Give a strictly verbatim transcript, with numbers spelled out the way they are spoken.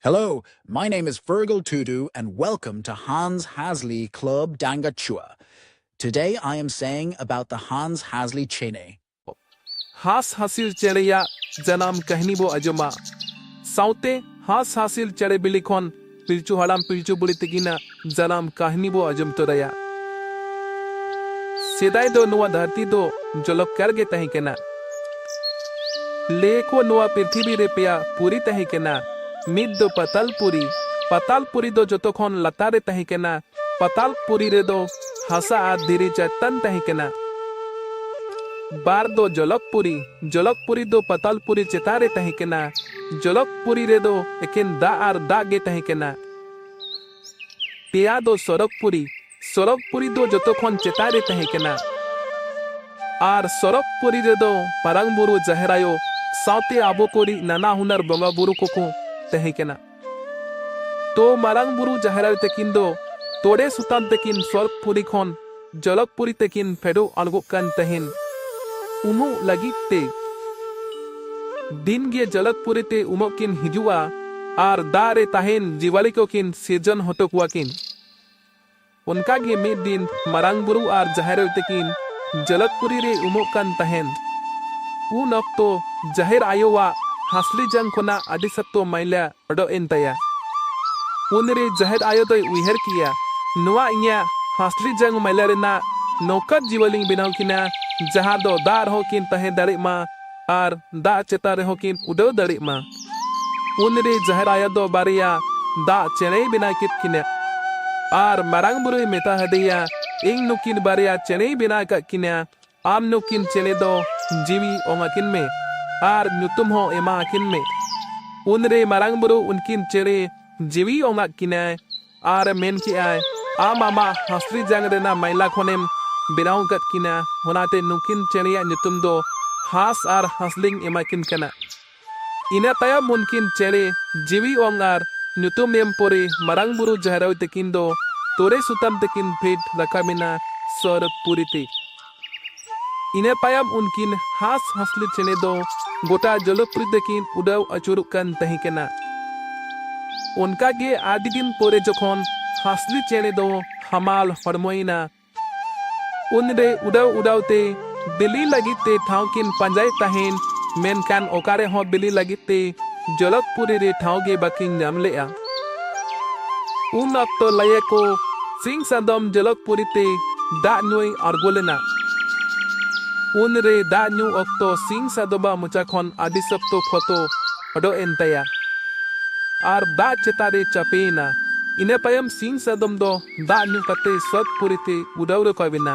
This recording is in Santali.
Hello, my name is Fergal Tudu, and welcome to Hans Hasley Club Dangachua. Today I am saying about the Hans Hasley Chene. ᱦᱟᱸᱥ ᱦᱟᱸᱥᱤᱞ ᱪᱮᱬᱮᱭᱟᱜ ᱡᱟᱱᱟᱢ ᱠᱟᱹᱦᱱᱤ ᱵᱚ ᱟᱸᱡᱚᱢᱟ᱾ ᱥᱟᱶᱛᱮ ᱦᱟᱸᱥ ᱦᱟᱸᱥᱤᱞ ᱪᱮᱬᱮ ᱵᱤᱞᱤ ᱠᱷᱚᱱ ᱯᱤᱞᱪᱩ ᱦᱟᱲᱟᱢ ᱯᱤᱞᱪᱩ ᱵᱩᱲᱦᱤ ᱛᱟᱹᱠᱤᱱᱟᱜ ᱡᱟᱱᱟᱢ ᱠᱟᱹᱦᱱᱤ ᱵᱚ ᱟᱸᱡᱚᱢ ᱛᱚᱨᱟᱭᱟ᱾ ᱥᱮᱫᱟᱭ ᱫᱚ ᱱᱚᱣᱟ ᱫᱷᱟᱹᱨᱛᱤ ᱫᱚ ᱡᱚᱞᱚᱠᱠᱟᱨ ᱜᱮ ᱛᱟᱦᱮᱸ ᱠᱟᱱᱟ᱾ ᱞᱟᱹᱭ ᱟᱠᱚ ᱱᱚᱣᱟ ᱯᱨᱤᱛᱷᱤᱵᱤ ᱨᱮ ᱯᱮᱭᱟ ᱯᱩᱨᱤ ᱛᱟᱦᱮᱸ ᱠᱟᱱᱟ᱾ ᱢᱤᱫ ᱫᱚ ᱯᱟᱛᱟᱞ ᱯᱩᱨᱤ᱾ ᱯᱟᱛᱟᱞ ᱯᱩᱨᱤ ᱫᱚ ᱡᱚᱛᱚ ᱠᱷᱚᱱ ᱞᱟᱛᱟᱨ ᱨᱮ ᱛᱟᱦᱮᱸ ᱠᱟᱱᱟ᱾ ᱯᱟᱛᱟᱞ ᱯᱩᱨᱤ ᱨᱮᱫᱚ ᱦᱟᱥᱟ ᱟᱨ ᱫᱷᱤᱨᱤ ᱪᱟᱴᱟᱱ ᱛᱟᱦᱮᱸ ᱠᱟᱱᱟ᱾ ᱵᱟᱨ ᱫᱚ ᱡᱚᱞᱚᱠ ᱯᱩᱨᱤ᱾ ᱡᱚᱞᱚᱠ ᱯᱩᱨᱤ ᱫᱚ ᱯᱟᱛᱟᱞ ᱯᱩᱨᱤ ᱪᱮᱛᱟᱱ ᱨᱮ ᱛᱟᱦᱮᱸ ᱠᱟᱱᱟ᱾ ᱡᱚᱞᱚᱠ ᱯᱩᱨᱤ ᱨᱮᱫᱚ ᱮᱠᱮᱱ ᱫᱟᱜ ᱟᱨ ᱫᱟᱜ ᱜᱮ ᱛᱟᱦᱮᱸ ᱠᱟᱱᱟ᱾ ᱯᱮᱭᱟ ᱫᱚ ᱥᱚᱨᱚᱜᱽ ᱯᱩᱨᱤ᱾ ᱥᱚᱨᱚᱜᱽ ᱯᱩᱨᱤ ᱫᱚ ᱡᱚᱛᱚ ᱠᱷᱚᱱ ᱪᱮᱛᱟᱱ ᱨᱮ ᱛᱟᱦᱮᱸ ᱠᱟᱱᱟ᱾ ᱟᱨ ᱥᱚᱨᱚᱜᱽ ᱯᱩᱨᱤ ᱨᱮᱫᱚ ᱢᱟᱨᱟᱝ ᱵᱩᱨᱩ, ᱡᱟᱦᱮᱨ ᱟᱭᱳ ᱥᱟᱶᱛᱮ ᱟᱵᱚ ᱠᱚᱨᱤᱡ ᱱᱟᱱᱟ ᱦᱩᱱᱟᱹᱨ ᱵᱚᱸᱜᱟ ᱵᱩᱨᱩ ᱠᱚᱠᱚ ᱛᱟᱦᱮᱸ ᱠᱟᱱᱟ᱾ ᱛᱚ ᱢᱟᱨᱟᱝ ᱵᱩᱨᱩ, ᱡᱟᱦᱮᱨ ᱟᱭᱳ ᱛᱟᱹᱠᱤᱱ ᱫᱚ ᱛᱚᱲᱮ ᱥᱩᱛᱟᱢ ᱛᱮᱠᱤᱱ ᱥᱚᱨᱚᱜᱽ ᱯᱩᱨᱤ ᱠᱷᱚᱱ ᱡᱚᱞᱚᱠ ᱯᱩᱨᱤ ᱛᱮᱠᱤᱱ ᱯᱷᱮᱰᱚᱜ ᱟᱬᱜᱚᱜ ᱠᱟᱱ ᱛᱟᱦᱮᱱ᱾ ᱩᱢᱩᱜ ᱞᱟᱹᱜᱤᱫ ᱛᱮ ᱫᱤᱱ ᱜᱮ ᱡᱚᱞᱚᱠ ᱯᱩᱨᱤ ᱛᱮ ᱩᱢᱚᱜ ᱠᱤᱱ ᱦᱤᱡᱩᱜᱼᱟ ᱟᱨ ᱫᱟᱜ ᱨᱮ ᱛᱟᱦᱮᱱ ᱡᱤᱣᱟᱹᱞᱤ ᱠᱚᱠᱤᱱ ᱥᱤᱨᱡᱚᱱ ᱦᱚᱴᱚ ᱠᱚᱣᱟ ᱠᱤᱱ᱾ ᱚᱱᱠᱟ ᱜᱮ ᱢᱤᱫ ᱫᱤᱱ ᱢᱟᱨᱟᱝ ᱵᱩᱨᱩ ᱟᱨ ᱡᱟᱦᱮᱨ ᱟᱭᱳ ᱛᱟᱹᱠᱤᱱ ᱡᱚᱞᱚᱠ ᱯᱩᱨᱤ ᱨᱮ ᱩᱢᱚᱜ ᱠᱟᱱ ᱛᱟᱦᱮᱱ᱾ ᱩᱱ ᱚᱠᱛᱚ ᱡᱟᱦᱮᱨ ᱟᱭᱳᱣᱟᱜ ᱦᱟᱸᱥᱞᱤ ᱡᱟᱝ ᱠᱷᱚᱱᱟᱜ ᱟᱹᱰᱤ ᱥᱚᱠᱛᱚ ᱢᱟᱭᱞᱟ ᱚᱰᱚᱜ ᱮᱱ ᱛᱟᱭᱟ᱾ ᱩᱱᱨᱮ ᱡᱟᱦᱮᱨ ᱟᱭᱳ ᱫᱚᱭ ᱩᱭᱦᱟᱹᱨ ᱠᱮᱜᱼᱟ, ᱱᱚᱣᱟ ᱤᱧᱟᱹᱜ ᱦᱟᱸᱥᱞᱤ ᱡᱟᱝ ᱢᱟᱭᱞᱟ ᱨᱮᱱᱟᱜ ᱱᱚᱝᱠᱟᱱ ᱡᱤᱣᱟᱹᱞᱤᱧ ᱵᱮᱱᱟᱣ ᱠᱤᱱᱟ, ᱡᱟᱦᱟᱸ ᱫᱚ ᱫᱟᱜ ᱨᱮᱦᱚᱸ ᱠᱤᱱ ᱛᱟᱦᱮᱸ ᱫᱟᱲᱮᱜ ᱢᱟ ᱟᱨ ᱫᱟᱜ ᱪᱮᱛᱟᱱ ᱨᱮᱦᱚᱸ ᱠᱤᱱ ᱩᱰᱟᱹᱣ ᱫᱟᱲᱮᱜ ᱢᱟ᱾ ᱩᱱᱨᱮ ᱡᱟᱦᱮᱨ ᱟᱭᱳ ᱫᱚ ᱵᱟᱨᱭᱟ ᱫᱟᱜ ᱪᱮᱬᱮᱭ ᱵᱮᱱᱟᱣ ᱠᱮᱫ ᱠᱤᱱᱟ ᱟᱨ ᱢᱟᱨᱟᱝ ᱵᱩᱨᱩᱭ ᱢᱮᱛᱟ ᱦᱟᱫᱮᱭᱟ, ᱤᱧ ᱱᱩᱠᱤᱱ ᱵᱟᱨᱭᱟ ᱪᱮᱬᱮᱭ ᱵᱮᱱᱟᱣ ᱟᱠᱟᱫ ᱠᱤᱱᱟ, ᱟᱢ ᱱᱩᱠᱤᱱ ᱪᱮᱬᱮ ᱫᱚ ᱡᱤᱣᱤ ᱚᱝ ᱟᱹᱠᱤᱱ ᱢᱮ ᱟᱨ ᱧᱩᱛᱩᱢ ᱦᱚᱸ ᱮᱢᱟ ᱟᱹᱠᱤᱱ ᱢᱮ᱾ ᱩᱱᱨᱮ ᱢᱟᱨᱟᱝ ᱵᱩᱨᱩ ᱩᱱᱠᱤᱱ ᱪᱮᱬᱮ ᱡᱤᱣᱤ ᱚᱝ ᱟᱫ ᱠᱤᱱᱟᱭ ᱟᱨ ᱢᱮᱱ ᱠᱮᱜᱼᱟᱭ, ᱟᱢ ᱟᱢᱟᱜ ᱦᱟᱸᱥᱞᱤ ᱡᱟᱝ ᱨᱮᱱᱟᱜ ᱢᱟᱭᱞᱟ ᱠᱷᱚᱱᱮᱢ ᱵᱮᱱᱟᱣ ᱟᱠᱟᱫ ᱠᱤᱱᱟ, ᱚᱱᱟᱛᱮ ᱱᱩᱠᱤᱱ ᱪᱮᱬᱮᱭᱟᱜ ᱧᱩᱛᱩᱢ ᱫᱚ ᱦᱟᱸᱥ ᱟᱨ ᱦᱟᱸᱥᱞᱤᱧ ᱮᱢᱟ ᱠᱤᱱ ᱠᱟᱱᱟ᱾ ᱤᱱᱟᱹ ᱛᱟᱭᱚᱢ ᱩᱱᱠᱤᱱ ᱪᱮᱬᱮ ᱡᱤᱣᱤ ᱚᱝ ᱟᱨ ᱧᱩᱛᱩᱢ ᱮᱢ ᱯᱚᱨᱮ ᱢᱟᱨᱟᱝ ᱵᱩᱨᱩ ᱡᱟᱦᱮᱨ ᱟᱭᱳ ᱛᱟᱹᱠᱤᱱ ᱫᱚ ᱛᱚᱲᱮ ᱥᱩᱛᱟᱢ ᱛᱮᱠᱤᱱ ᱯᱷᱮᱰ ᱨᱟᱠᱟᱵ ᱮᱱᱟ ᱥᱚᱨᱚᱜᱽ ᱯᱩᱨᱤ ᱛᱮ᱾ ᱤᱱᱟᱹ ᱛᱟᱭᱚᱢ ᱩᱱᱠᱤᱱ ᱦᱟᱸᱥ ᱦᱟᱸᱥᱞᱤ ᱪᱮᱬᱮ ᱫᱚ ᱜᱚᱴᱟ ᱡᱚᱞᱚᱠ ᱯᱩᱨᱤ ᱛᱮᱠᱤᱱ ᱩᱰᱟᱹᱣ ᱟᱹᱪᱩᱨᱚᱜ ᱠᱟᱱ ᱛᱟᱦᱮᱸ ᱠᱟᱱᱟ᱾ ᱚᱱᱠᱟᱜᱮ ᱟᱹᱰᱤ ᱫᱤᱱ ᱯᱚᱨᱮ ᱡᱚᱠᱷᱚᱱ ᱦᱟᱸᱥᱞᱤ ᱪᱮᱬᱮ ᱫᱚ ᱦᱟᱢᱟᱞ ᱦᱚᱲᱢᱚᱭᱮᱱᱟ, ᱩᱱᱨᱮ ᱩᱰᱟᱹᱣ ᱩᱰᱟᱹᱣ ᱛᱮ ᱵᱤᱞᱤ ᱞᱟᱹᱜᱤᱫ ᱛᱮ ᱴᱷᱟᱶ ᱠᱤᱱ ᱯᱟᱸᱡᱟᱭᱮᱫ ᱛᱟᱦᱮᱸᱱ, ᱢᱮᱱᱠᱷᱟᱱ ᱚᱠᱟ ᱨᱮᱦᱚᱸ ᱵᱤᱞᱤ ᱞᱟᱹᱜᱤᱫ ᱛᱮ ᱡᱚᱞᱚᱠᱯᱩᱨᱤ ᱨᱮ ᱴᱷᱟᱶ ᱜᱮ ᱵᱟᱹᱠᱤᱱ ᱧᱟᱢ ᱞᱮᱫᱼᱟ᱾ ᱩᱱ ᱚᱠᱛᱚ ᱞᱟᱹᱭᱟᱠᱚ, ᱥᱤᱝ ᱥᱟᱫᱚᱢ ᱡᱚᱞᱚᱠᱯᱩᱨᱤ ᱛᱮ ᱫᱟᱜ ᱧᱩᱭ ᱟᱬᱜᱚ ᱞᱮᱱᱟ᱾ ᱩᱱᱨᱮ ᱫᱟᱜ ᱧᱩ ᱚᱠᱛᱚ ᱥᱤᱝ ᱥᱟᱫᱚᱢᱟᱜ ᱢᱚᱪᱟ ᱠᱷᱚᱱ ᱟᱹᱰᱤ ᱥᱚᱠᱛᱚ ᱯᱷᱚᱛᱚ ᱚᱰᱚᱠ ᱮᱱ ᱛᱟᱭᱟ ᱟᱨ ᱫᱟᱜ ᱪᱮᱛᱟᱱ ᱨᱮ ᱪᱟᱯᱮᱭᱮᱱᱟ᱾ ᱤᱱᱟᱹ ᱛᱟᱭᱚᱢ ᱥᱤᱝ ᱥᱟᱫᱚᱢ ᱫᱚ ᱫᱟᱜ ᱧᱩ ᱠᱟᱛᱮ ᱥᱚᱛ ᱯᱩᱨᱤᱛᱮ ᱩᱰᱟᱹᱣ ᱨᱟᱠᱟᱵ ᱮᱱᱟ᱾